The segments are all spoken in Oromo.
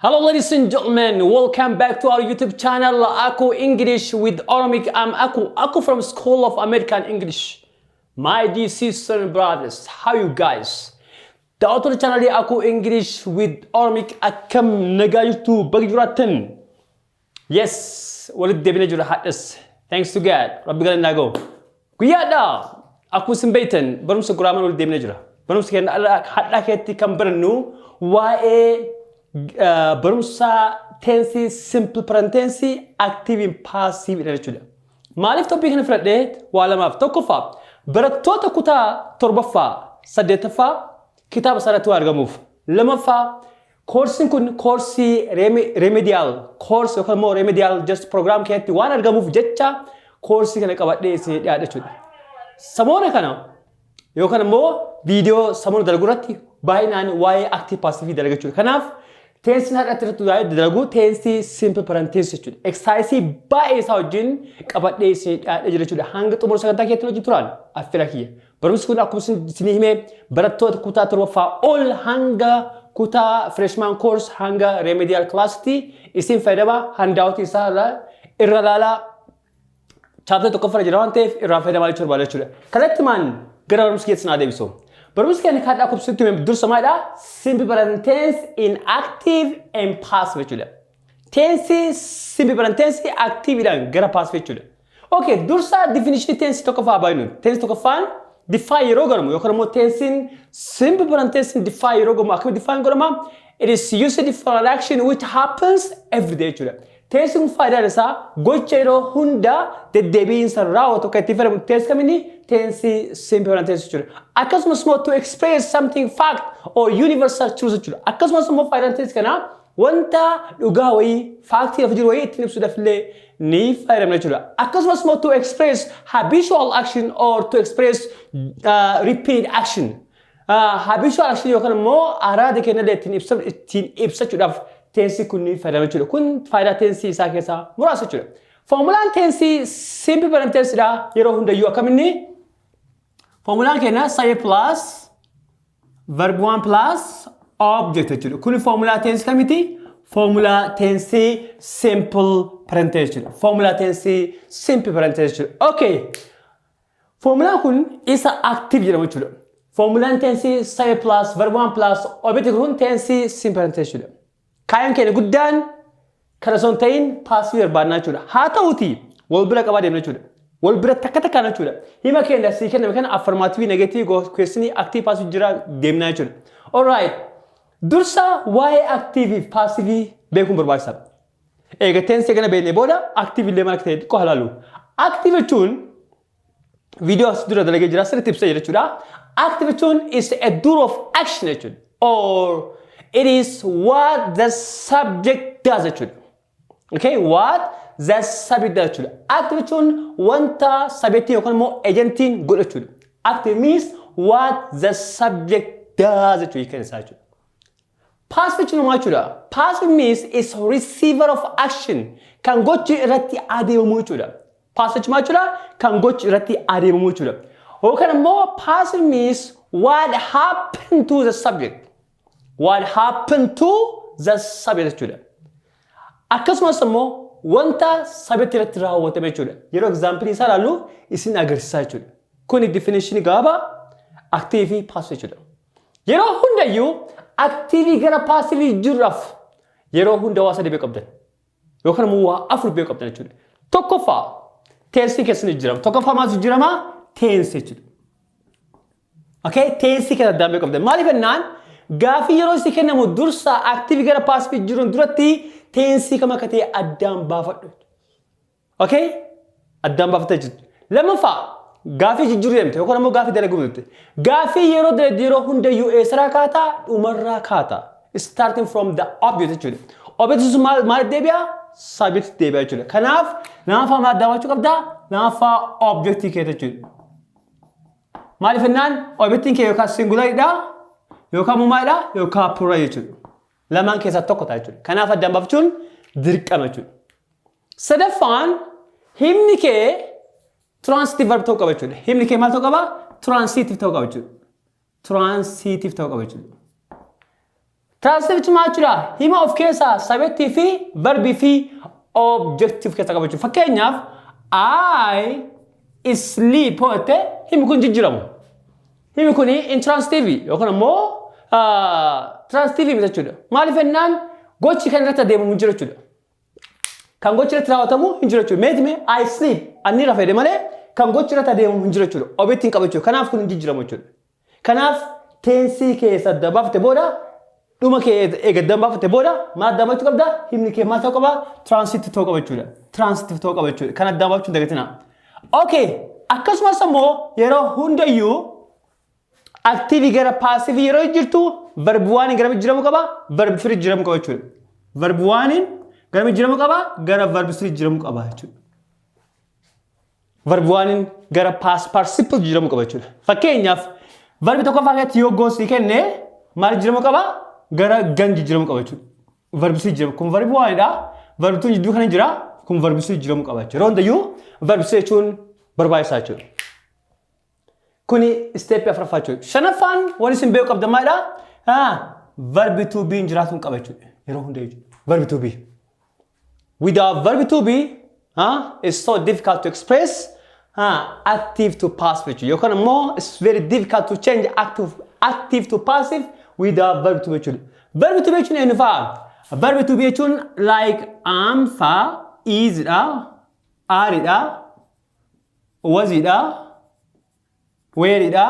Hello, ladies and gentlemen, welcome back to our YouTube channel, Aku English with Oromic. I'm Aku, Aku from School of American English. My dear sisters and brothers, how you guys? Daawwattoota chaanalii Aku English with Oromic, akkam nagaa jirtu? Baga jiraattan. Yes, walitti deebinee jira hadhas. Thanks to God, Rabbi galanni haa ga'u. Guyyaadha akkuma isin beektan barumsa grammar walitti deebinee jira. Barumsa keenya hadhaa keetti kan barannu waa'ee barumsa tense, simple present tense, active and passive dha jechuudha. Maaliif topic kana filadhee? Waa lamaaf. Tokkoffaa, barattoota kutaa torbaffaa, saddeettaffaa kitaaba isaarratti waa argamuuf. Lamaffaa, koorsiin kun koorsii remedial course yookaan immoo remedial just program keessatti waan argamuuf jecha koorsii kana qabadhee isin dhiyaadha jechuudha. Samoona kana yookaan immoo viidiyoo samoona dalagu irratti baay'inaan waa'ee active passive dalaga jechuudha. Kanaaf tensiin har'atti irratti waa'ee dalagu tense simple present tense jechuudha. Exercise baay'ee isaa wajjin qabadhee isin dhiyaadhee jira jechuudha. Hanga xumura sagantaa keetti hojii turan affeera kiyya. Barumsi kun akkuma isin himee barattoota kutaa torbaffaa ol hanga kutaa freshman course hanga remedial classtti isin fayyadama. Handout isaa irra ilaalaa, chapter tokkoffaa jira waan ta'eef irraa fayyadamaa jechuu barbaada jechuudha. Kallattimaan gara barumsa keessan haa deebisu. Barumsi keenya kaadhaa kubsitti dursa maalidha? Simple present tense in active and passive jechuudha. Tense simple present tense activeidhaan gara passive jechuudha. Okay, dursa definition tense tokkoffaa baay'inu. Tense tokkoffaan define yeroo godhamu yookaan immoo tensiin simple present tense define yeroo godhamu akkamitti define godhama? It is used for an action which happens every day jechuudha. Tensiin kun faayidaan isaa gocha yeroo hunda deddeebiinsa raawwatu akka itti fayyadamu tense kamiini? Tense simple present tense jechuudha. Akkasumas immoo to express something fact or universal truth jechuudha. Akkasumas immoo faayidaan tense kanaa wanta dhugaa wayii, fact lafa jiru wayii ittiin ibsuudhaaf illee ni fayyadamna jechuudha. Akkasumas immoo to express habitual action or to express repeat action. Habitual action yookaan immoo araada keenya illee ittiin ibsachuudhaaf tense kun ni fayyadama jechuudha. Kun faayidaa tense isaa keessaa muraasa jechuudha. Formulaan tense simple present tensedha yeroo hundayyuu akkaminni? Formulaan keenya subject plus verb 1 plus object jechuudha. Kun formulaa tense kamiti? Formulaa tense simple present tense jechuudha. Formulaa tense simple present tense jechuudha. Okay. Formulaan kun isa active jedhamu jechuudha. Formulaan tense subject plus verb 1 plus object kun tense simple present tense jechuudha. Kaayyoon keenya guddaan kana osoo hin ta'in passive barbaadnaa jechuudha. Haa ta'uuti wal bira qabaa deemna jechuudha. Wal bira takka takkaan jechuudha. Hima keenya sii kenname kana affirmative, negative, question, active, passive jira deemnaa jechuudha. Alright. Dursa waa'ee active fi passive beekuun barbaachisaadha. Egaa tense kana beeknee booda active illee maal akka ta'e xiqqoo halaalu. Active jechuun viidiyoo as dura dalagee jira, sirriitti ibsa jira jechuudha. Active jechuun is a doer of action jechuudha. Or it is what the subject does jechuudha. Okay, what the subject does jechuudha. Active jechuun wanta subjectiin yookaan immoo agentiin godhu jechuudha. Active means what the subject does jechuudha hiikan isaa jechuudha. Passive jechuun maal jechuudha? Passive means is receiver of action, kan gochi irratti adeemamu jechuudha. Passive jechuun maal jechuudha? Kan gochi irratti adeemamu jechuudha. Yookaan immoo passive means what happened to the subject. What happened to the subject jechuudha. Akkasumas immoo wanta subject irratti raawwatame jechuudha. Yeroo example isaa ilaallu isin agarsiisaa jechuudha. Kuni definition gabaabaa active fi passive jechuudha. Yeroo hundayyuu active gara passive jiruudhaaf yeroo hunda waa sadii beekuu qabdan. Yookaan immoo waa afur beekuu qabdan jechuudha. Tokkoffaa, tense keessan jijjiirama. Tokkoffaa maaltu jijjiirama? Tense jechuudha. Okay, tense keessa addaan beekuu qabdan. Maaliif jennaan, gaafii yeroo isin kennamu dursa active gara passive jiruun duratti tense kam akka ta'e addaan baafadhu. Okay? Addaan baafattee jirtu. Lammaffaa, gaafii jijjiiruu deemte yookaan immoo gaafii dalaguu deemte. Gaafii yeroo dalagdu yeroo hundayyuu eessarraa kaataa? Dhumarraa kaataa. Starting from the object jechuudha. Object sun maal maal deebi'a? Subject deebi'a jechuudha. Kanaaf lammaffaa maal addaan baafachuu qabdaa? Lammaffaa objectii kee jechuudha. Maaliif jennaan, objectiin kee yookaan singularidha yookaan immoo maalidha, yookaan plural jechuudha. Lamaan keessaa tokko ta'a jechuudha. Kanaaf addaan baafachuun dirqama jechuudha. Sadaffaan, himni kee transitive verb ta'uu qaba jechuudha. Himni kee maal ta'uu qaba? Transitive ta'uu qaba jechuudha. Transitive ta'uu qaba jechuudha. Transitive maal jechuudha? Hima of keessaa subjectii fi verbii fi objective keessa qaba jechuudha. Fakkeenyaaf, "I sleep" yoo jette, himi kun jijjiiramu. Himi kun intransitive yookaan immoo transitive miti jechuudha. Maaliif jennaan, gochi kan irratti adeemamu hin jiru jechuudha. Kan gochi irratti raawwatamu hin jiru jechuudha. Meeti mee, "I sleep", anni rafeedhe malee kan gochi irratti adeemamu hin jiru jechuudha. Objectiin qaba jechuudha. Kanaaf kun hin jijjiiramu jechuudha. Kanaaf tense keessa adda baafte booda, dhuma kee eega adda baafte booda, maal adda baafachuu qabda? Himni kee maal ta'uu qaba? Transitive ta'uu qaba jechuudha. Transitive ta'uu qaba jechuudha. Kan adda baafachuu hin dagatinaa. Okay. Akkasumas immoo yeroo hundayyuu active gara passive yeroo jirtu, verb one gara jijjiiramuu qaba, verb three jijjiiramuu qaba jechuudha. Verb one gara jijjiiramuu qaba, gara verb three jijjiiramuu qaba jechuudha. Verb one gara past participle jijjiiramuu qaba jechuudha. Fakkeenyaaf, verbi tokkoffaa keessatti yoo "go" sii kenne, maal jijjiiramuu qaba? Gara "gone" jijjiiramuu qaba jechuudha. Verb three jijjiiramu. Kun verb onedha. Verb two jidduu kana jira. Kun verb three jijjiiramuu qaba jechuudha. Yeroo hundayyuu verb three jechuun barbaachisaa jechuudha. Kuni step afuraffaa jechuudha. Shanaffaan wanti isin beekuu qabdan maalidha? Verb to be jiraatuun qaba jechuudha. Yeroo hunda jechuudha. Verb to be. Without verb to be, it's so difficult to express active to passive jechuudha. Yookaan immoo it's very difficult to change active to passive without verb to be jechuudha. Verb to be jechuun eenyu fa'a? Verb to be jechuun like am fa'a, is dha, are dha, was dha, were dha,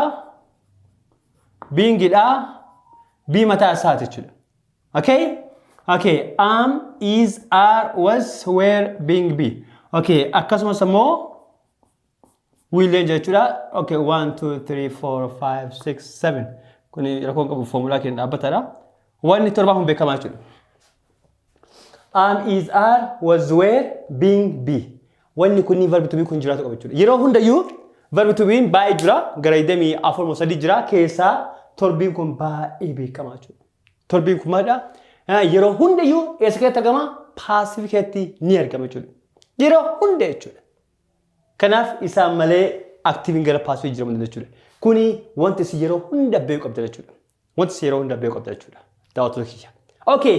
being dha, be mataa isaati jechuudha. Okay? Okay, am, is, are, was, were, being, be. Okay, akkasumas immoo will jechuudha. Okay, 1, 2, 3, 4, 5, 6, 7. Kuni rakkoon qabu, foomulaa keenya dhaabbataadha. Wanni torbaa kun beekamaa jechuudha. Am, is, are, was, were, being, be. Wanni kunniin verb to be kun jiraatu qaba jechuudha. Yeroo hundayyuu verb to be baay'ee jira. Gara 24 moo sadii jira. Keessaa torbiin kun baay'ee beekamaa jechuudha. Torbiin kun maalidha? Yeroo hundayyuu eessa keessatti argama? Passive keessatti ni argama jechuudha. Yeroo hunda jechuudha. Kanaaf isaan malee activeiin gara passive jijjiiramuu danda'a jechuudha. Kuni wanti isin yeroo hunda beekuu qabda jechuudha. Wanti isin yeroo hunda beekuu qabda jechuudha. Daawwattoota kiyya. Okay,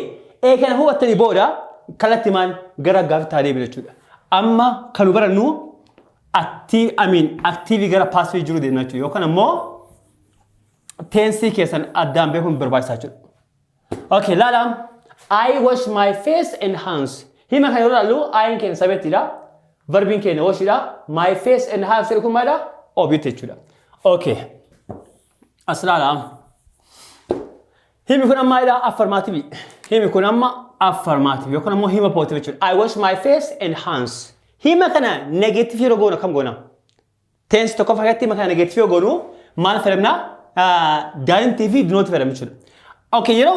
kana hubattanii booda kallattimaan gara gaaffitti haa deebinu jechuudha. Amma kan nu barannu active, I mean, active gara passive jiru deemna jechuudha. Yookaan ammoo tense keessan addaan beekuun barbaachisaa jechuudha. Okay, laala. "I wash my face and hands." Hima kana yeroo ilaallu, I'n keenya subjectiidha. Verbiin keenya washidha. "My face and hands" jedhu kun maalidha? Object jechuudha. Okay. As ilaala. Himi kun amma maalidha? Affirmative. Himi kun amma affirmative yookaan ammoo hima positive jechuudha. "I wash my face and hands." Hima kana negative yeroo goonu akkam goona? Tense tokkoffaa keessatti hima kana negative yoo goonu maal fayyadamna? Doesn't fi do not fayyadamna jechuudha. Okay, yeroo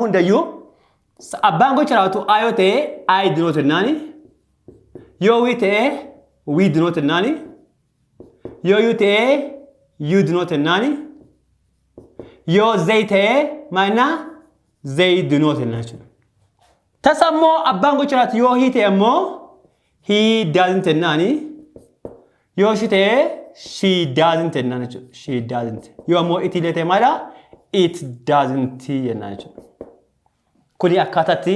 hundayyuu abbaan gocha raawwatu I yoo ta'e, I do not jennaani. Yoo we ta'e, we do not jennaani. Yoo you ta'e, you do not jennaani. Yoo they ta'e, maalna, they do not jennaa jechuudha. Tasa immoo abbaan gocha raawwatu yoo he ta'e immoo, he doesn't jennaani. Yoo she ta'e, she doesn't jennaan jechuudha. She doesn't. Yoo ammoo it illee ta'e maalidha? It doesn't jennaan jechuudha. Kuni akkaataatti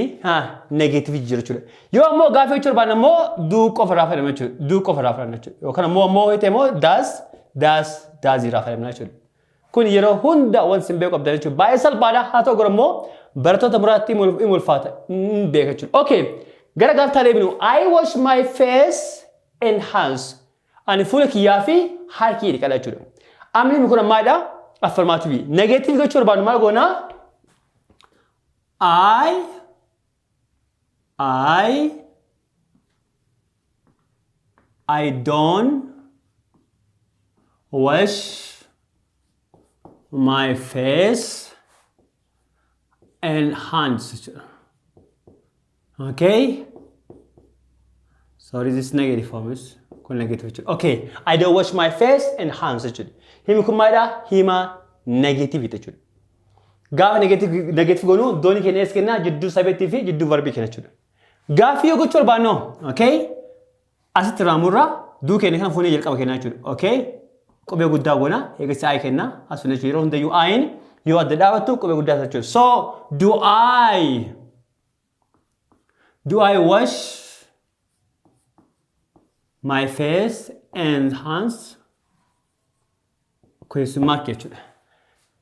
negative jiru jechuudha. Yoo ammoo gaaffii jechuu barbaanne immoo, do qofa irraa fayyadamna jechuudha. Do qofa irraa fayyadamna jechuudha. Yookaan ammoo ta'e immoo does, does, does irraa fayyadamna jechuudha. Kun yeroo hunda wanti isin beeku qabdan jechuudha. Baay'ee salphaadha. Haa ta'u garuu immoo barattoota muraatti hin ulfaata. Hin beeka jechuudha. Okay. Gara gaaftaa deebinu. "I wash my face and hands." Ani fuula kiyyaa fi harki dhiqadha jechuudha. Amni kun maalidha? Affirmative. Negative gochuu barbaannu maal goonaa? I don't wash my face and hands. Okay? Sorry, this negative form is kun negative jechuudha. Okay, "I don't wash my face and hands" jechuudha. Himi kun maalidha? Hima negative jechuudha. Gaafa negative goonu, don't keenya eessa kennaa? Jidduu subjectii fi jidduu verbii kenna jechuudha. Gaaffii yoo gochuu barbaannu, okay? Asitti raamurraa do keenya kana fuunee jalqaba kennaa jechuudha. Okay? Qubee guddaa goona, eegasi I kenna, as jechuudha. Yeroo hundayyuu I'n Yoo adda dhaabattu qubee guddaa jechuudha. So do I wash my face and hands? Question mark jechuudha.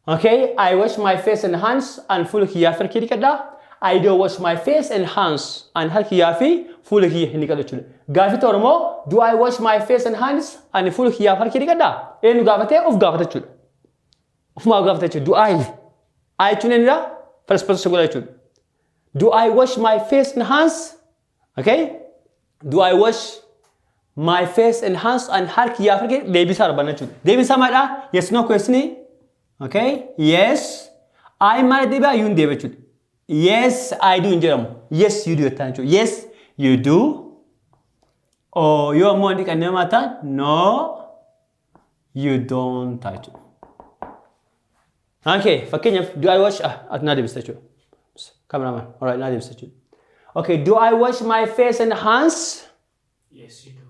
Okay, I wash my face and hands, and fuula kiyyaa fi harka dhiqadha. I don't wash my face and hands, and harka kiyyaa fi fuula kiyya hin dhiqadhu jechuudha. Gaafii Oromoo, do I wash my face and hands? Ani fuula kiyyaa fi harka dhiqadha? Eenyu gaafatee? Of gaafata jechuudha. Ofumaa gaafata jechuudha. Do I. I jechuun eenyudha? First person singular jechuudha. Do I wash my face and hands? Okay? Do I wash my face and hands, and harka kiyyaa fi harka deebisaa barbaanna jechuudha. Deebisaa maalidha? Yes, no question. Okay? Yes. I maal deebi'a? You deebi'a jechuudha. Yes, I do hin jedhamu. Yes, you do jettaan jechuudha. Yes, you do. Or yoo ammoo hin dhiqannee maal ta'an? No, you don't ta'a jechuudha. Okay, fakkeenyaaf, do I wash, ah, ati naa deebista jechuudha. Cameraman, alright, naa deebista jechuudha. Okay, do I wash my face and hands? Yes, you do.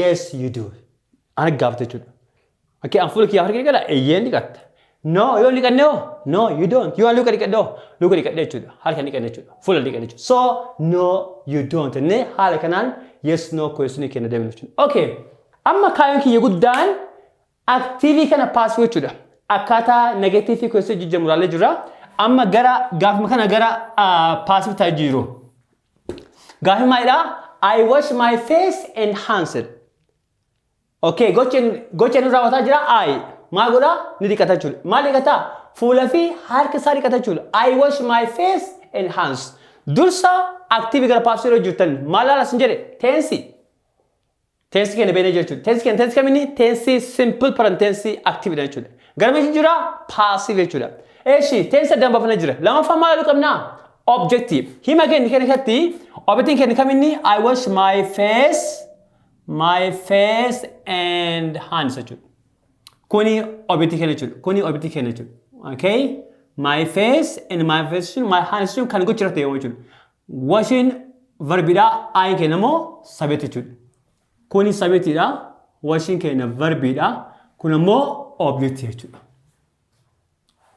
Yes, you do. Ana gaafate jechuudha. Okay, an fuula kiyyaa harka dhiqadha? Eeyyeen dhiqatta. No, yoo hin dhiqanne hoo? No, you don't. Yoo luka dhiqadhe hoo? Luka dhiqadhe jechuudha. Harka dhiqanne jechuudha. Fuula dhiqanne jechuudha. So, no, you don't. Inni haala kanaan yes, no question kenna deemnu jechuudha. Okay, amma kaayyoon kiyya guddaan active kana passive jechuudha. Akkaataa negative question jijjiiramu ilaalee jira. Amma gara gaafuma kana gara passive ta'ee jiru. Gaafii maalidhaa? I wash my face and hands. Okay, gocha inni raawwataa jira I. Maal godhaa? Ni dhiqata jechuudha. Maal dhiqataa? Fuula fi harka isaa dhiqata jechuudha. I wash my face and hands. Dursa active gara passive yeroo jirtan maal laala sin jedhe? Tense. Tense keenya beeknee jechuudha. Tense keenya tense kamiini? Tense simple present tense active dha jechuudha. Gara meeshaa jira? Passive jechuudha. Eeshi, tense addaan baafnee jira. Lammaffaa maal ilaaluu qabnaa? Object. Hima keenya keenya keessatti objectiin keenya kamiini? I wash my face and hands jechuudha. Kuni objectii keenya jechuudha. Kuni objectii keenya jechuudha. Okay? My face and my face jechuun, my hands jechuun kan gocha irratti ta'e jechuudha. Washiin verbiidha. I keenya immoo subject jechuudha. Kuni subjectiidha. Washiin keenya verbiidha. Kun immoo objectii jechuudha.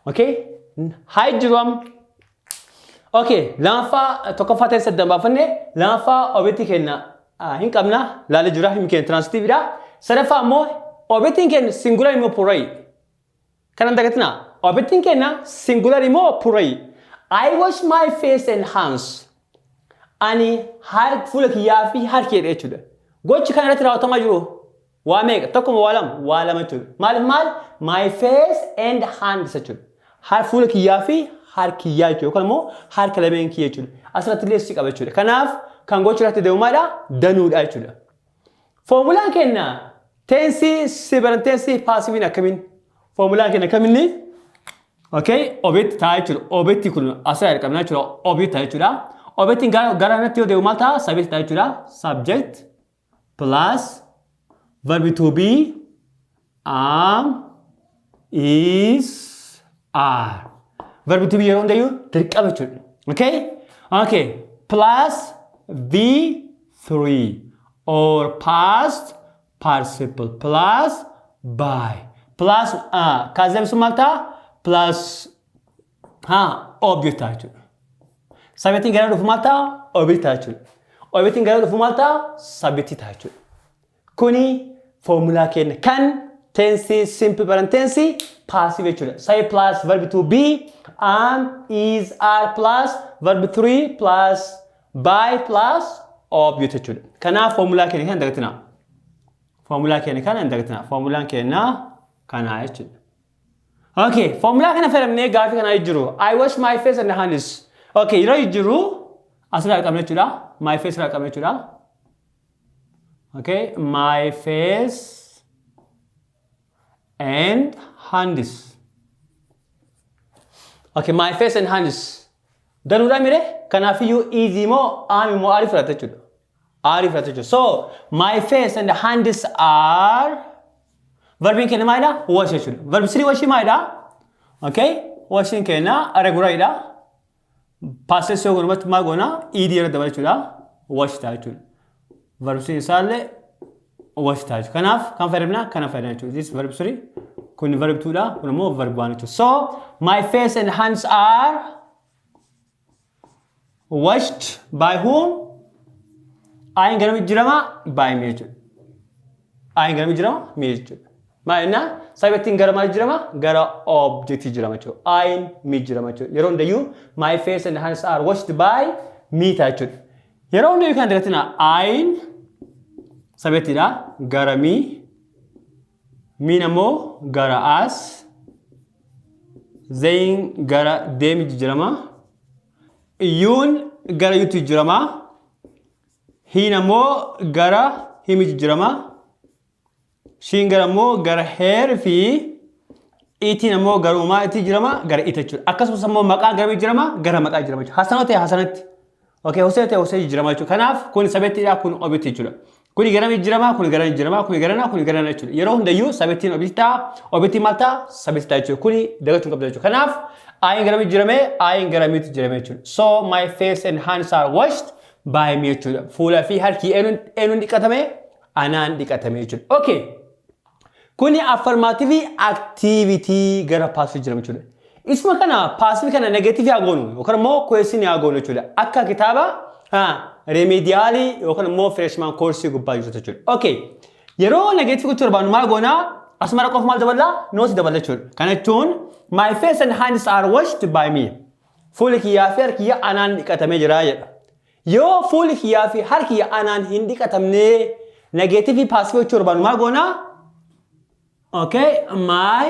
Okay? Haa jiru amma. Okay, lammaffaa, tokkoffaa ta'e saddan baafanne, lammaffaa objectii keenya hin qabna laalee jira, himi keenya transitiividha. Sadaffaa immoo objectiin keenya singular immoo plural. Kana dagatina. Objectiin keenya singular immoo plural. I wash my face and hands. Ani fuula kiyyaa fi harka jedhe jechuudha. Gochi kana irratti raawwatamaa jiru waa meeqa? Tokkuma, waa lama? Waa lama jechuudha. Maaliif maal? My face and hands jechuudha. Fuula kiyyaa fi harki kiyyaa jechuudha. Yookaan immoo harka lameen kiyya jechuudha. Asirratti illee si qaba jechuudha. Kanaaf kan gocha irratti deemu maalidha? Danuudha jechuudha. Formulaan keenya tense simple tense passiviin akkamiin? Formulaan keenya akkamiinni? Okay, object ta'a jechuudha. Objecti kun asirraa qabna jechuudha. Object ta'a jechuudha. Objectiin gara kanatti yoo deemu maal ta'a? Subject ta'a jechuudha. Subject plus verb to be, am, is, are. Verb to be yeroo hundayyuu dirqama jechuudha. Okay? Okay. Plus V3 or past participle plus by. Plus kaazemsu maal ta'a? Plus haa object ta'a jechuudha. Subjectiin gara dhufu maal ta'a? Object ta'a jechuudha. Objectiin gara dhufu maal ta'a? Subject ta'a jechuudha. Kuni foormulaa keenya kan tense simple present tense passive jechuudha. Say plus verb to be, am, is, are plus verb 3 plus by plus object jechuudha. Kanaaf foormulaa keenya kan dagatinaa. Foormulaa keenya kana hin dagatinaa. Foormulaan keenya kana jechuudha. Okay, foormulaa kana fayyadamnee gaafii kana jiru. I wash my face and hands. Okay, yeroo jiru asirraa qabna jechuudha. My face irraa qabna jechuudha. Okay, my face and hands. Okay, my face and hands. Danuudha mire? Kanaafiyyuu is immoo am immoo are fudhata jechuudha. Are fudhata jechuudha. So, my face and hands are, verbiin keenya maalidha? Wash jechuudha. Verb three wash maalidha? Okay, washiin keenya regularidha. Past tense yoo godhumatti maal goona? Ed irra dabala jechuudha. Wash ta'a jechuudha. Verb three isaallee Wash ta'a jechuudha. Kanaaf kan fayyadamna kana fayyadamna jechuudha. This verb 3, kun verb 2 dha, kun immoo verb 1 jechuudha. So my face and hands are washed by whom? Ayin gara jijjiirama by me jechuudha. Ayin gara jijjiirama me jechuudha. Maal jennaa? Subjectiin gara maal jijjiirama? Gara object jijjiirama jechuudha. Ayin me jijjiirama jechuudha. Yeroo hundayyuu my face and hands are washed by me ta'a jechuudha. Yeroo hundayyuu kan dagatina, ayin subjectiidha gara me, mein ammoo gara us, theyin gara them jijjiirama, youn gara youtti jijjiirama, hein ammoo gara him jijjiirama, sheen gara ammoo gara her fi itiin ammoo gara uumaa itti jijjiirama, gara it jechuudha. Akkasumas ammoo maqaan gara jijjiirama, gara maqaa jijjiirama jechuudha. Hasanoo ta'e Hasanatti. Okay, Hussein ta'e Hussein jijjiirama jechuudha. Kanaaf kun subjectiidha, kun object jechuudha. Kuni gara jijjiirama, kuni gara jijjiirama, kuni garana, kuni garana jechuudha. Yeroo hundayyuu subjectiin object ta'a, objectiin maal ta'a? Subject ta'a jechuudha. Kuni dagachuu qabda jechuudha. Kanaaf ayin gara jijjiirame, ayin gara metti jijjiirame jechuudha. So my face and hands are washed by me jechuudha. Fuula fi harki eenyuun dhiqatame? Anaan dhiqatame jechuudha. Okay. Kuni affirmative activity gara passive jijjiirame jechuudha. Isuma kana passive kana negative haa goonu yookaan immoo question haa goonu jechuudha. Akka kitaaba remedial yookaan immoo freshman course gubbaa jirtu jechuudha. Okay. Yeroo negative gochuu barbaannu maal goonaa? Asuma qofa maal daballaa? Not daballa jechuudha. Kana jechuun my face and hands are washed by me. Fuulli kiyyaa fi harki kiyya anaan dhiqatamee jira jedha. Yoo fuulli kiyyaa fi harki kiyya anaan hin dhiqatamnee, negative passive gochuu barbaannu maal goonaa? Okay, my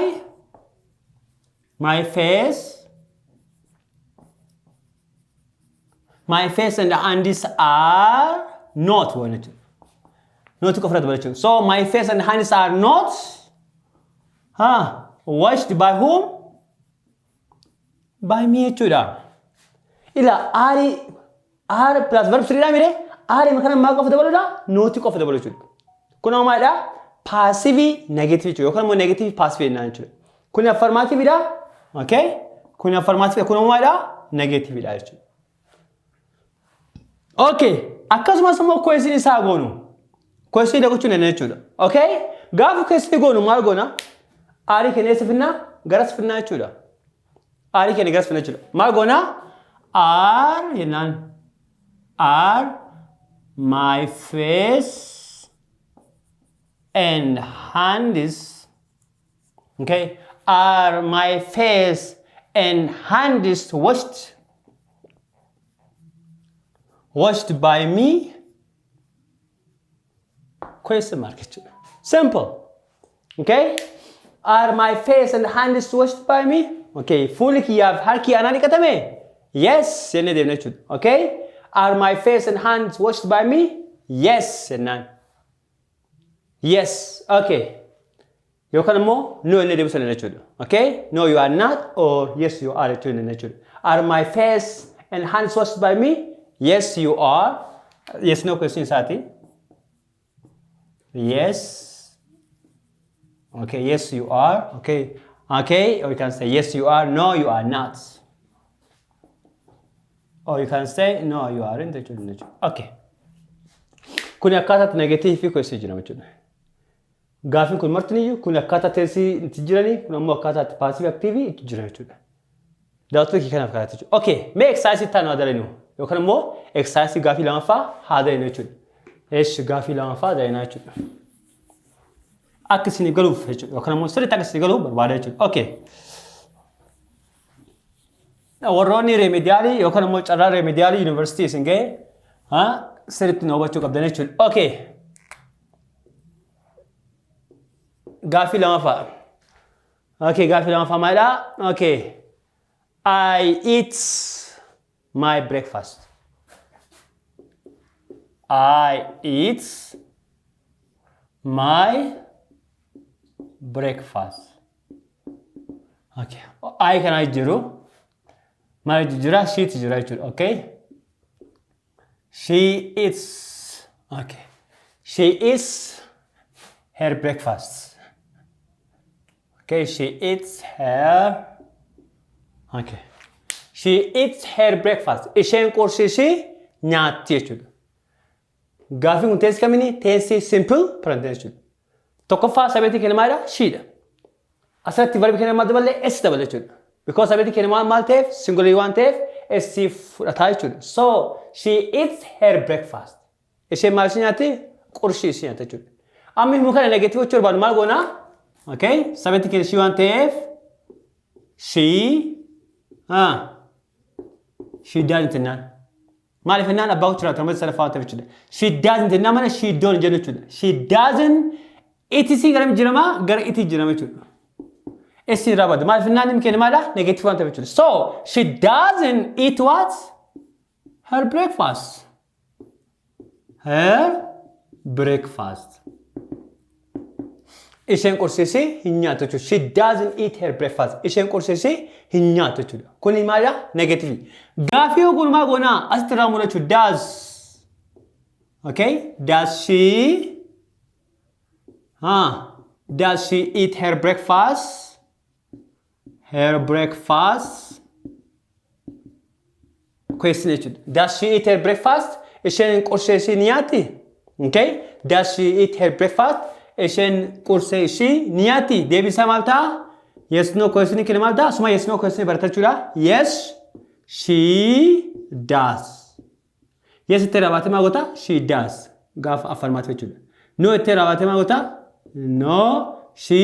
face and hands are not waan jechuudha. Not qofa irratti jechuudha. So my face and hands are not, huh, washed by whom? By me jechuudha. Ila are plus verb 3 dha mire, are kana maal qofa dabaluudha? Not qofa dabalu jechuudha. Kun maalidha? Passive negative jechuudha yookaan immoo negative passive jennaan jechuudha. Kun affirmative dha. Okay? Kun affirmative, kun maalidha? Negative dha jechuudha. Okay. Akkasumas immoo question isaa goonu. Question gochuu dandeenya jechuudha. Okay? Gaafa question goonu maal goona? Are keenya eessa finnaa? Garas finnaa jechuudha. Are keenya garas finnaa jechuudha. Maal goona? Are jennaan. Are my face and hands, okay, are my face and hands washed by me, question mark jechuudha. Simple. Okay, are my face and hands washed by me? Okay, fuulli kiyyaaf harki anaa dhiqatame? Yes jennee deemna jechuudha. Okay, are my face and hands washed by me? Yes jennaan. Yes, okay, yookaan immoo no jennee deebisuu dandeenya jechuudha. Okay, no, you are not, or yes, you are jechuu dandeenya jechuudha. Are my face and hands washed by me? Yes, you are. Yes no question isaati. Yes, okay, yes, you are. Okay, or you can say yes, you are, no, you are not, or you can say no, you aren't jechuu dandeenya jechuudha. Okay, kuni akkaataatti negative fi question jedhama jechuudha. Gaafiin kun martiniyyuu kun akkaataa tense itti jiranii, kun ammoo akkaataa itti passive active itti jiran jechuudha. Daawwattoota kee kanaaf kanaatti jechuudha. Okay, mee exercise itti aanu haa dalagnu yookaan immoo exercise gaafii lamaffaa haa dalagnu jechuudha. Eesh, gaafii lamaffaa dalagnaa jechuudha. Akka isiniif galuuf jechuudha yookaan immoo sirriitti akka isiniif galuuf barbaada jechuudha. Okay. Warroonni remedial yookaan immoo carraa remedial yuunivarsiitii isin ga'e sirriitti nu hubachuu qabdan jechuudha. Okay. Gaaffii lamaffaa. Okay, gaaffii lamaffaa maalidha? Okay. I eat my breakfast. I eat my breakfast. Okay. I kana jiru. Maal jira? Sheeti jira jechuudha. Okay. She eats. Okay. She eats her breakfast. Okay, she eats her. Okay. She eats her breakfast. Isheen qursii ishii nyaatti jechuudha. Gaafiin kun tense kamini? Tense simple present tense jechuudha. Tokkoffaa subjectiin keenya maalidha? Shedha. Asirratti verbi keenya maal daballee? S dabale jechuudha. Because subjectiin keenya maal ta'eef? Singular waan ta'eef S fudhataa jechuudha. So she eats her breakfast. Isheen maal ishee nyaatti? Qurshii ishee nyaata jechuudha. Amma himuu kana negative gochuu barbaadu maal goonaa? Okay, subjectiin keenya she waan ta'eef she doesn't jennaan. Maaliif jennaan abbaa gochuu jiraatu namoota sadaffaa waan ta'eef jechuudha. She doesn't jennaan mana she don't jennu jechuudha. She doesn't eat gara jijjiiramaa gara eat jijjiirama jechuudha. S irraa bada. Maaliif jennaan dhimmi keenya maalidha? Negative waan ta'eef jechuudha. So she doesn't eat what? Her breakfast. Her breakfast. Isheen qursii hin nyaattu jechuudha. She doesn't eat her breakfast. Isheen qursii hin nyaattu jechuudha. Kuni maalidha? Negative. Gaafii yoo maal goonaa? Asitti irraa mul'achuu does. Okay? Does she Does she eat her breakfast? Her breakfast? Question jechuudha. Does she eat her breakfast? Isheen qursii ishii ni nyaatti? Okay? Does she eat her breakfast? Isheen qursii ishii ni nyaatti? Deebiin isaa maal ta'a? Yes no question keenya maal ta'a? Suma yes no question baratachuudha. Yes, she does. Yes itti raawwatee maal goota? She does. Gaafa affirmative jechuudha. No itti raawwatee maal goota? No, she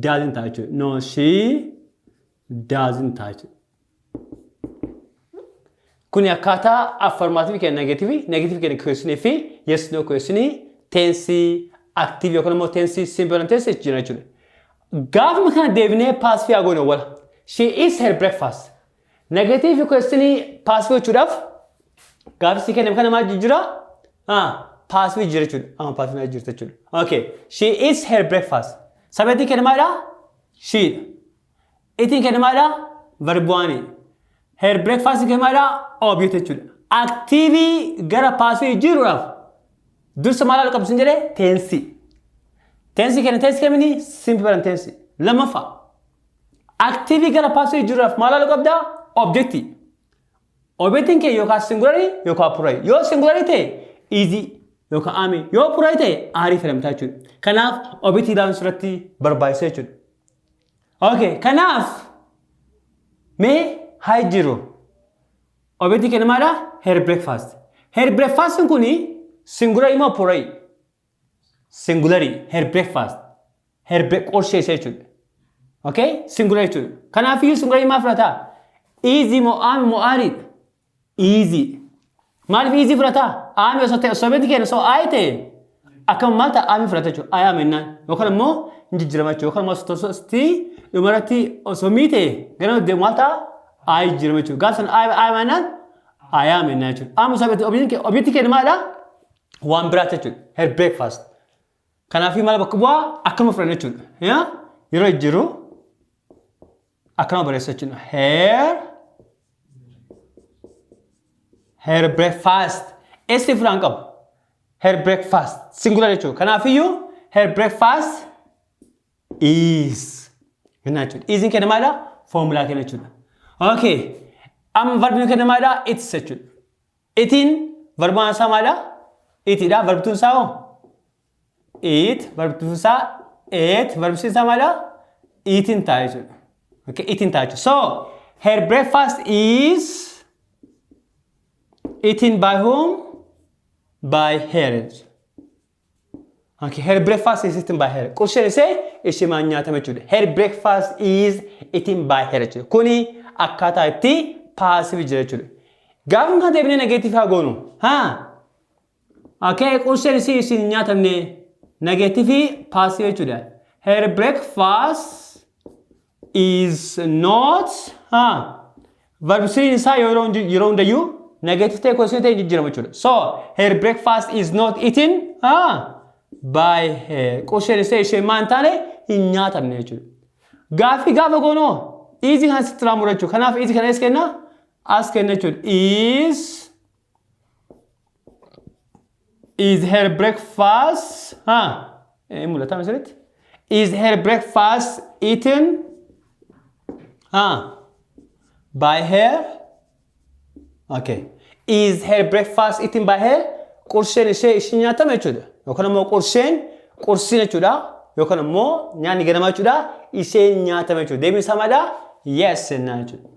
doesn't ta'a jechuudha. No, she doesn't ta'a jechuudha. Kuni akkaataa affirmative keenya negative, negative keenya question fi yes no question tense active yookaan immoo tense simple tense jira jechuudha. Gaafuma kana deebinee passive haa goonu wala. She eats her breakfast. Negative question passive gochuudhaaf gaafsi kenname kana maal jijjiira? Passive jira jechuudha. Amma passive jirti jechuudha. Okay. She eats her breakfast. Subjectiin kenna maalidha? Shedha. Eatiin kenna maalidha? Verb one. Her breakfast kenna maalidha? Object jechuudha. Active gara passive jijjiiruudhaaf dursa maal qabsiin jedhee? Tense. Tense kenna tense kamini? Simple present tense. Lammaffaa. Active gara passive jijjiiruudhaaf maal qabdaa? Object. Objectiin kee yookaan singular yookaan plural. Yoo singular ta'e is yookaan am, yoo plural ta'e are fayyadamtaa jechuudha. Kanaaf objectii ilaaluun sirratti barbaachisa jechuudha. Okay, kanaaf mee haa jiru. Objectii kenna maalidha? Her breakfast. Her breakfast kuni singular moo plural? Singular. Her breakfast. Her qorshee ishee jechuudha. Okay? Singular jechuudha. Kanaafiyyuu singular maal fudhataa? Is moo am moo are? Is. Maaliif is fudhataa? Am osoo ta'e osoo objectii kenna osoo I ta'e akkam maal ta'a? Am fudhata jechuudha. I am jennaan. Yookaan immoo hin jijjiirama jechuudha. Yookaan immoo osoo dhumarratti osoo me ta'e gara deemu maal ta'a? I jijjiirama jechuudha. Gaafa sana I jennaan I am jennaan jechuudha. Amma osoo objectii kenna maalidha? Waan biraati jechuudha. Her breakfast. Kanaafii maal bakka bu'aa akkama fudhanna jechuudha. Yeroo jijjiiru akkama barreessa jechuudha. Her breakfast. S fudhaan qabu. Her breakfast. Singular jechuudha. Kanaafiyyuu her breakfast is. Jennaan jechuudha. Isiin kenna maalidha? Foomulaa kenna jechuudha. Okay. Amma verbiin kenna maalidha? Eats jechuudha. Eatiin verb one isaa maalidha? Eatidha. Verb twon isaa hoo? Eat. Verb twon isaa ate. Verb isaa maalidha? Eaten ta'a jechuudha. Okay, eaten ta'a jechuudha. So, her breakfast is eaten by whom? By her. Okay, her breakfast is eaten by her. Qursheen ishee isheemaan nyaatama jechuudha. Her breakfast is eaten by her jechuudha. Kuni akkaataa itti passive jira jechuudha. Gaafa kana deebinee negative haa goonu. Haa? Okay, qursheen ishee isin hin nyaatamne negative passive jechuudha. Her breakfast is not, haa? Verb isaa yeroo hundayyuu negative ta'e question ta'e jijjiirama jechuudha. So, her breakfast is not eaten, haa? By her. Qursheen ishee ishee maan taane hin nyaatamne jechuudha. Gaaffii gaafa goonoo is kana sitti raamuu jechuudha. Kanaaf is kana eessa kenna? As kenna jechuudha. Is her breakfast, haa? Mul'ata asirratti? Is her breakfast eaten, haa? By her? Okay. Is her breakfast eaten by her? Qurseen ishee ishiin nyaatama jechuudha. Yookaan immoo qurseen qursiin jechuudha. Yookaan immoo nyaanni ganamaa jechuudha. Isheen nyaatama jechuudha. Deebiin isaa maalidha? Yes jennaan jechuudha.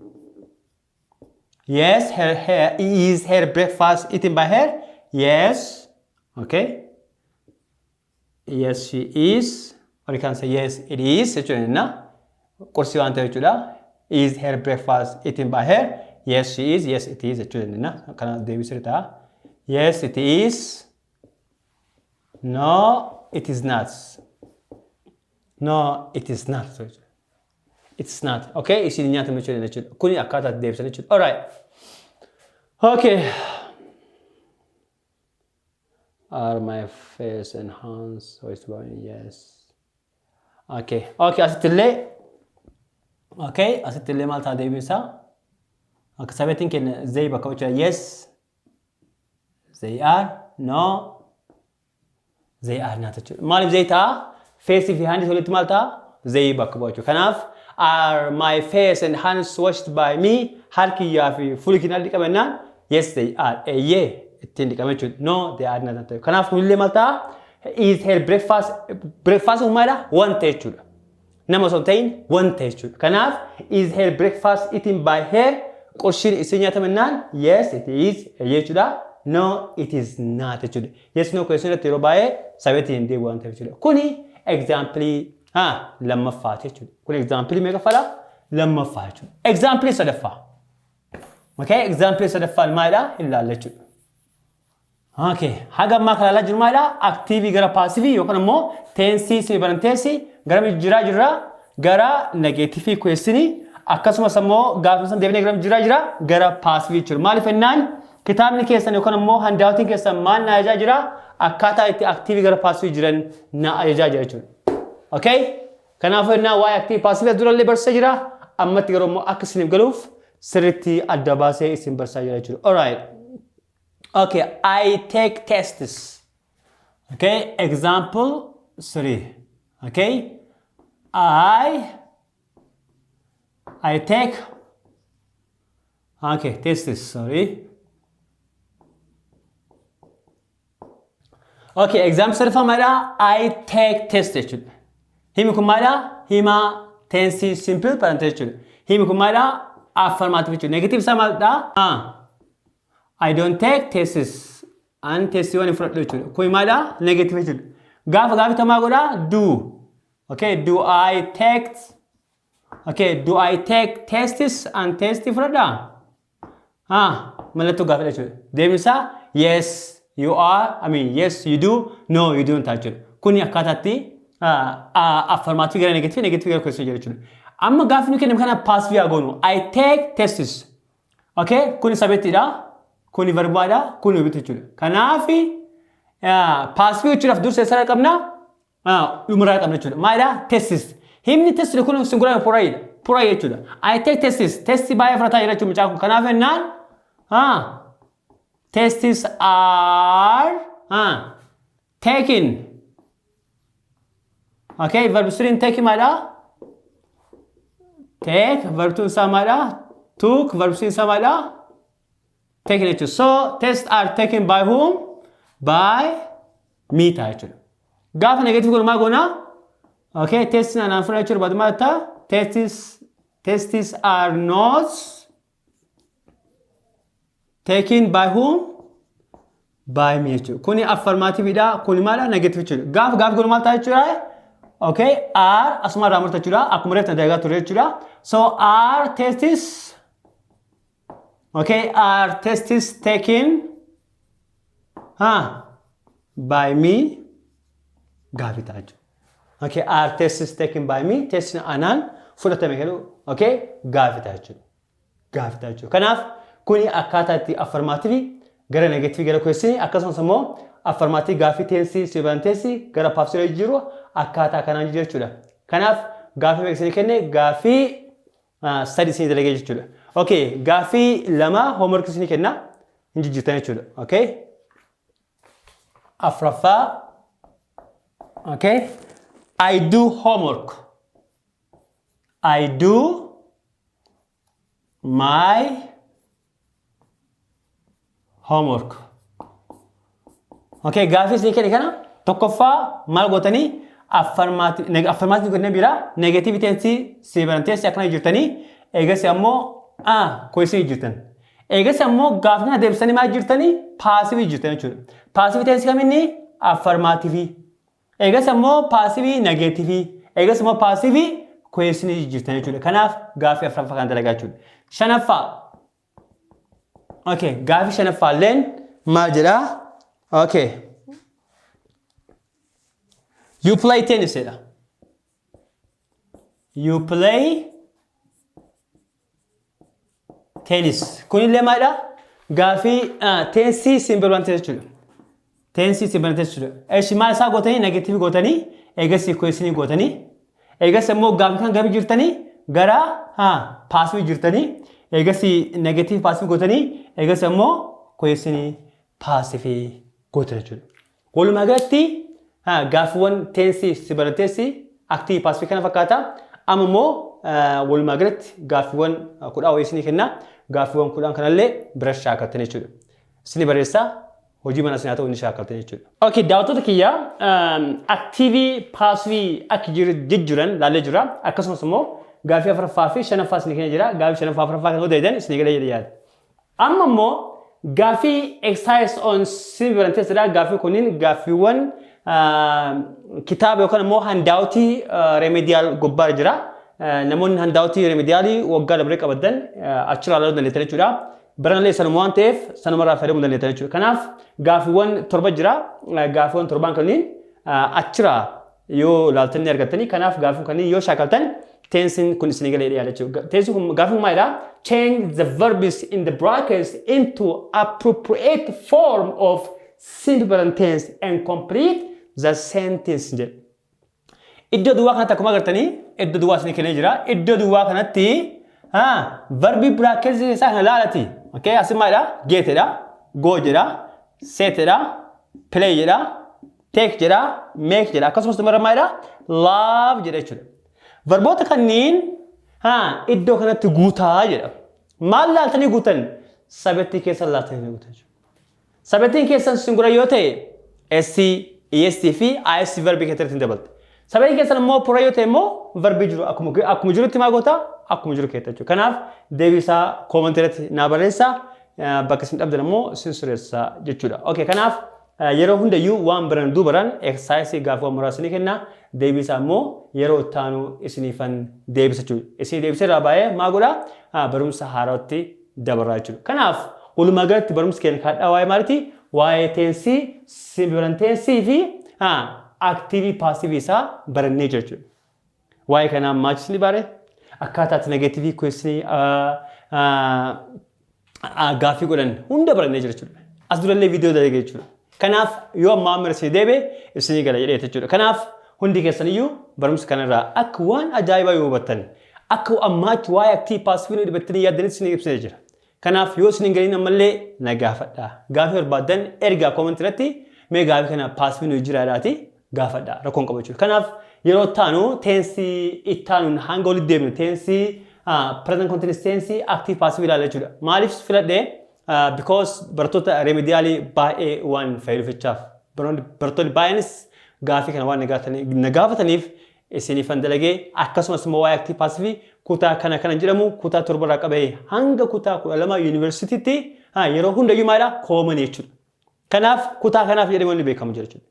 Yes, her is her breakfast eaten by her? Yes. Okay. Yes, she is. Or you can say yes, it is jechuudha jenna. Qursii waan ta'eef jechuudha. Is her breakfast eaten by her? Yes, she is. Yes, it is jechuudha jenna. Kana deebisee ta'a. Yes, it is. No, it is not. No, it is not. It's not. Okay, isiin nyaatame jechuudha. Kuni akkaataa itti deebisan jechuudha. Alright. Okay. Are my face and hands washed by me? Yes. Okay. Okay, asitti illee. Okay, asitti illee maal ta'a deebiin isaa? Akka subjectiin keenya they bakka jechuudha. Yes. They are. No. They are not jechuudha. Maaliif they ta'a? Face fi hands walitti maal ta'a? They bakka bu'a jechuudha. Kanaaf, are my face and hands washed by me? Harkiyyaa fi fuuli kiyyaa dhiqamennaan, yes, they are. Eeyyee, ittiin dhiqame jechuudha. No, they are not. Kanaaf kunillee maal ta'a? Is her breakfast, breakfast maalidha? Wanta jechuudha. Nama osoo hin ta'in wanta jechuudha. Kanaaf, is her breakfast eaten by her? Qurshiin isin nyaatamennaan, yes, it is jechuudha. No, it is not jechuudha. Yes no question irratti yeroo baay'ee subjectiin hin deebi'u waan ta'eef jechuudha. Kuni example lammaffaa jechuudha. Kun example meeqaffaadha? Lammaffaa jechuudha. Example sadaffaa. Okay, example sadaffaan maalidha? Ilaalla jechuudha. Okay, haga ammaa kan ilaalaa jiru maalidha? Active gara passive yookaan immoo tense simple present tense gara jijjiiraa jirra, gara negative question, akkasumas immoo gaafa san deebinee gara jijjiiraa jira gara passive jechuudha. Maaliif jennaan, kitaabni keessan yookaan immoo handoutiin keessan maal na ajajaa jira? Akkaataa itti active gara passive jiran na ajajaa jira jechuudha. Okay? Kanaafuu jennaan waa'ee active passive durallee barsiisaa jira. Ammatti garuu immoo akka isiniif galuuf sirriitti adda baasee isin barsiisaa jira jechuudha. Alright. Okay, I take tests. Okay, example 3. Okay, I take, okay, tests, sorry. Okay, example sadaffaa maalidha? I take test jechuudha. Himi kun maalidha? Hima tense simple present jechuudha. Himi kun maalidha? Affirmative jechuudha. Negative isaa maalidha? I don't take tests. An testiiwwan hin fudhadhu jechuudha. Kun maalidha? Negative jechuudha. Gaafa gaafi tamaa godhaa? Do. Okay, do I take, okay, do I take tests? An testii fudhadhaa? Mallattoo gaafadha jechuudha. Deebiin isaa yes, you are, I mean, yes, you do, no, you don't jechuudha. Kuni akkaataatti affirmative gara negative, negative gara question jechuudha. Amma gaafi nu kenname kana passive haa goonu. I take tests. Okay, kuni subjectiidha. Kuni verbaadha. Kuni verb jechuudha. Kanaaf passive jechuudhaaf dursa eessarraa qabna? Dhumarraa qabna jechuudha. Maalidha? Tests. Himni test kun singular pluralidha. Plural jechuudha. I take tests. Testi baay'ee fudhataa jira jechuudha mucaan kun. Kanaaf jennaan tests are taken. Okay, verb 3 take maalidha? Take, verb 2 isaa maalidha? Took, verb 3 isaa maalidha? Taken jechuudha. So, tests are taken by whom? By me ta'a jechuudha. Gaafa negative godhu maal goona? Okay, tests anaan fudhachuu jechuudha. Barbaadu maal ta'a? Tests are not taken by whom? By me jechuudha. Kuni affirmativeidha. Kuni maalidha? Negative jechuudha. Gaafa godhu maal ta'a jechuudha? Okay, are asuma irraa murta jechuudha. Akkuma reefta dalagaa ture jechuudha. So are tests, okay, are tests taken by me gaafii ta'a jechuudha. Okay, are tests taken by me? Testiin anaan fudhatame jedhu, okay, gaafii ta'a jechuudha. Gaafii ta'a jechuudha. Kanaaf kuni akkaataa itti affirmative gara negative gara question, akkasumas immoo affirmative gaafii tense simple tense gara passive jiru akkaataa kanaan jiru jechuudha. Kanaaf gaafii meeqa isinii kenne? Gaafii sadi isinii dalagee jechuudha. Okay, gaafii lama homework isinii kenna, hin jijjiirtan jechuudha. Okay. Afraffaa. Okay. I do homework. I do my homework. Okay, gaafii isin kenne kana tokkoffaa maal gootanii? Affirmative gootanii, biraa negative tense, simple tense akkana jirtanii, eegas ammoo question jirtan. Eegas ammoo gaafii kana deebisanii maal jirtanii? Passive jirtan jechuudha. Passive tense kaminni? Affirmative. Eegas ammoo passive negative. Eegas ammoo passive question jirtan jechuudha. Kanaaf gaafii afuraffaa kan dalagaa jechuudha. Shanaffaa. Okay, gaafii shanaffaa illeen maal jedhaa? Okay. "You play tennis" jedha. "You play tennis." Kunillee maalidha? Gaafii tense simple waan ta'e jechuudha. Tense simple tense jechuudha. Eeshi, maal isaa gootanii? Negative gootanii, eegas question gootanii, eegas immoo gaafii kan gamii jirtanii? Gara passive jirtanii, eegas negative passive gootanii, eegas immoo question passive gootan jechuudha. Walumaa galatti gaaffiiwwan tense simple tense, active, passive kana fakkaata. Amma immoo walumaa galatti gaaffiiwwan 10 wayii isinii kenna. Gaaffiiwwan 10 kanallee bira shaakaltan jechuudha. Isinii barreessaa, hojii mana isin haa ta'u, inni shaakaltan jechuudha. Okay, daawwattoota kiyya, active, passive akka jijjiiran laallee jira. Akkasumas immoo gaaffii afuraffaa fi shanaffaa isinii kenna jira. Gaaffii shanaffaa, afuraffaa kan hojjetan isinii galee jedhee yaada. Amma immoo gaaffii exercise on simple tense dha. Gaaffii kunniin gaaffiiwwan kitaaba yookaan immoo handout remedial gubbaa jira. Namoonni handout remedial waggaa dabaree qabadan achirraa ilaaluu dandeettan jechuudha. Baranallee sanuma waan ta'eef sanumarraa fayyadamuu dandeettan jechuudha. Kanaaf gaaffiiwwan torba jira. Gaaffiiwwan torbaan kanneen achirraa yoo ilaaltan ni argattanii. Kanaaf gaaffiin kanneen yoo shaakaltan tensiin kun isinii galee dhiyaata jechuudha. Tensiin kun gaaffiin maalidha? "Change the verbs in the brackets into appropriate form of simple present tense and complete the sentence" jedha. Iddoo duwwaa kanatti akkuma agartanii iddoo duwwaa isinii kennee jira. Iddoo duwwaa kanatti verbii brackets isaa kana ilaalati. Okay, asin maalidha? Get jedha, go jedha, set jedha, play jedha, take jedha, make jedha. Akkasumas dhumarra maalidha? Love jedha jechuudha. Verboota kanneen iddoo kanatti guutaa jedha. Maal laaltanii guutan? Subject keessan laaltanii guutan jechuudha. Subjectiin keessan singular yoo ta'e S, ES fi IS verbii keessatti hin dabalte. Subjectiin keessan immoo plural yoo ta'e immoo verbii jiru akkuma jirutti maal goota? Akkuma jiru keetta jechuudha. Kanaaf deebii isaa comment irratti naa barreessaa. Bakka isin dhabdan immoo isin sirreessaa jechuudha. Okay, kanaaf yeroo hundayyuu waan baran duubaran exercise gaafii muraasa ni kenna. Deebii isaa immoo yeroo itti aanu isiniifan deebisa jechuudha. Isin deebisee irraa baay'ee maal godhaa? Barumsa haaraatti dabarraa jechuudha. Kanaaf walumaa galatti barumsi keenya kaadhaa waa'ee maaliiti? Waa'ee tense, simple tense fi active, passive isaa barannee jira jechuudha. Waa'ee kanaa maachis ni bare, akkaataa itti negative, question gaaffii godhan hunda barannee jira jechuudha. As durallee viidiyoo dalagee jechuudha. Kanaaf yoo ammaa amma isinii deebi'e isinii gala jedhee jechuudha. Kanaaf hundi keessaniyyuu barumsa kanarraa akka waan ajaa'ibaa yoo hubattan, akka ammaatti waa'ee active, passive dhibattanii yaaddanis isinii ibsee jira. Kanaaf yoo isin hin galiin ammallee na gaafadha. Gaafii barbaaddan ergaa comment irratti, mee gaafii kana passive nu jiraadhaati gaafadha. Rakkoon qabu jechuudha. Kanaaf yeroo taanu tense itti aanuun hanga walitti deemnu tense present continuous tense, active, passive ilaalla jechuudha. Maaliif filadhee? Because barattoota remedial baay'ee waan fayyaduuf, barattoonni baay'eenis gaafii kana waan na gaafataniif isiniifan dalagee. Akkasumas immoo waa'ee active, passive kutaa kana kana jedhamu kutaa 7rraa qabee hanga kutaa 12 yuunivarsiitiitti yeroo hundayyuu maalidha? Common jechuudha. Kanaaf kutaa kanaaf jedhamee wanni beekamu jira jechuudha.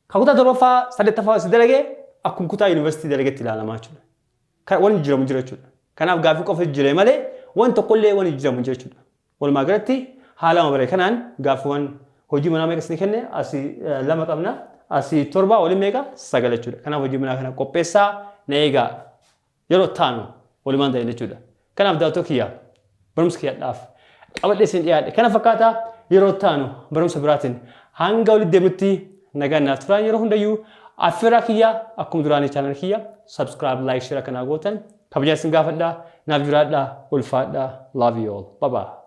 Kan kutaa torbaffaa, saddeettaffaa si dalagee akkuma kutaa yuunivarsiitii dalagetti ilaalamaa jechuudha. Wanni jijjiiramu jira jechuudha. Kanaaf gaafii qofa jijjiirame malee wanti tokkollee wanni jijjiiramu jira jechuudha. Walumaa galatti haala bare kanaan gaaffiiwwan hojii manaa meeqa isinii kenne? Asii lama qabna, asii torba, waliin meeqa? Sagal jechuudha. Kanaaf hojii manaa kana qopheessaa na eegaa, yeroo taanu walumaan ta'e jechuudha. Kanaaf daawwattoota kiyya, barumsa kiyyaadhaaf qabadhee isin dhiyaadhe kana fakkaata. Yeroo taanu barumsa biraatiin hanga walitti deebinutti nagaan naaf turaa. Yeroo hundayyuu affeerraa kiyya akkuma duraanii channel kiyya subscribe, like, share akkanaa gootan kabajaa isin gaafadhaa. Naaf jiraadhaa, ulfaadhaa. Love you all. Bye bye.